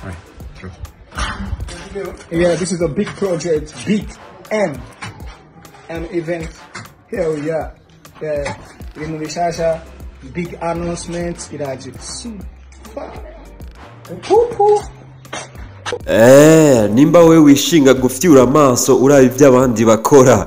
Right, true. Yeah, this is a big project, big M M event. Hell yeah. Yeah, ibintu bishasha, big announcement iraje soon. Pupu. Nimba we wishinga gufyura amaso uraba ibyo abandi bakora,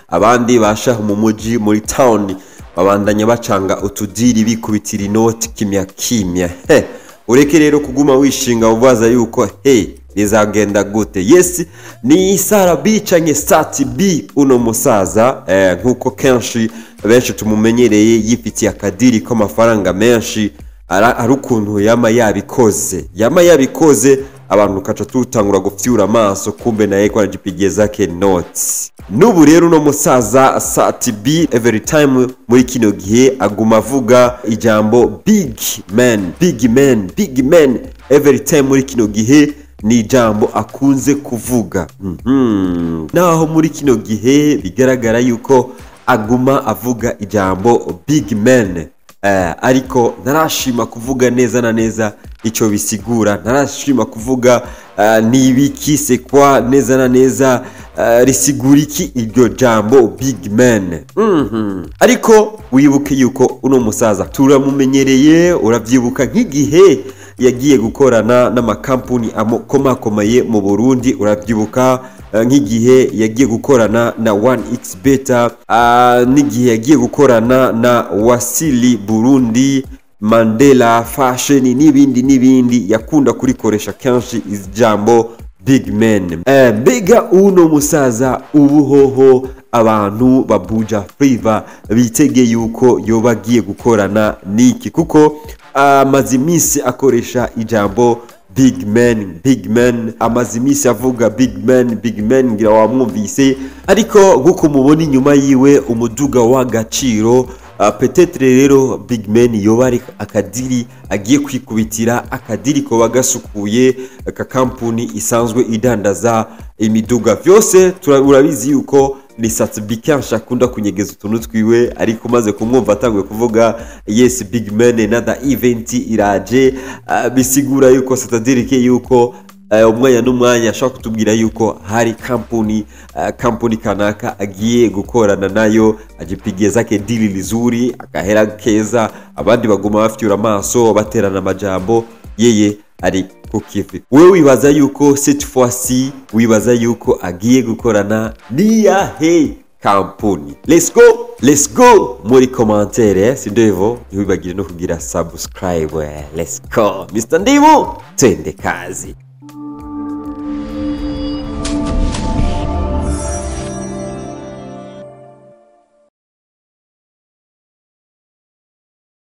abandi bashaha mu muji, muri town, babandanya bacanga utudiri, bikubitira inoti kimya kimya. He, ureke rero kuguma wishinga ubaza yuko he bizagenda gute. Yes, ni Sara B canke Sat B. Uno musaza, nkuko kenshi benshi tumumenyereye, yifitiye akadiri k'amafaranga menshi. Ari ukuntu yama yabikoze, yama yabikoze, abantu kaca tutangura gufyura amaso, kumbe naye ko arajipigiye zake notes. N'ubu rero uno musaza Sat B every time muri kino gihe aguma avuga ijambo big man, big man, big man. Every time muri kino gihe ni ijambo akunze kuvuga. Naho muri kino gihe bigaragara yuko aguma avuga ijambo big man, ariko ntarashima kuvuga neza na neza icyo bisigura, ntarashima kuvuga ni ibiki sekwa neza na neza, risigura iki iryo jambo big man. Ariko wibuke yuko uno musaza turamumenyereye. Urabyibuka nk'igihe yagiye gukorana n'amakampuni akomakomeye mu Burundi, urabyibuka nk'igihe yagiye gukorana na 1x Beta, n'igihe yagiye gukorana na Wasili Burundi, Mandela Fashion n'ibindi n'ibindi, yakunda kurikoresha kenshi ijambo big man. Mbega uno musaza ubuhoho abantu ba Buja Flavor bitege yuko yoba agiye gukorana niki? Kuko amaze iminsi akoresha ijambo big man, big man, amaze iminsi avuga big man, big man, ngira wamwumvise. Ariko nk'uko mubona inyuma yiwe umuduga w'agaciro, peut-être rero big man yoba ari akadiri agiye kwikubitira, akadiri koba gasukuye aka kampuni isanzwe idandaza imiduga. Vyose urabizi yuko ni Sat B kenshi akunda kunyegeza utuntu twiwe, ariko umaze kumwumva atanguye kuvuga yes, big man, another event iraje, bisigura yuko, c'est-à-dire que yuko umwanya n'umwanya ashobora kutubwira yuko hari kampuni kanaka agiye gukorana nayo, ajipigiye zake dili lizuri, akahera keza. Abandi baguma bafyura amaso, baterana amajambo, yeye ari ku kivi. Wewe wibaza yuko cette fois-ci, wibaza yuko agiye gukorana niyahe kampuni? Let's go, let's go muri commentaire, si ndio hivyo? Ntiwibagire no kugira subscribe. Let's go, Mr Ndimu, twende kazi.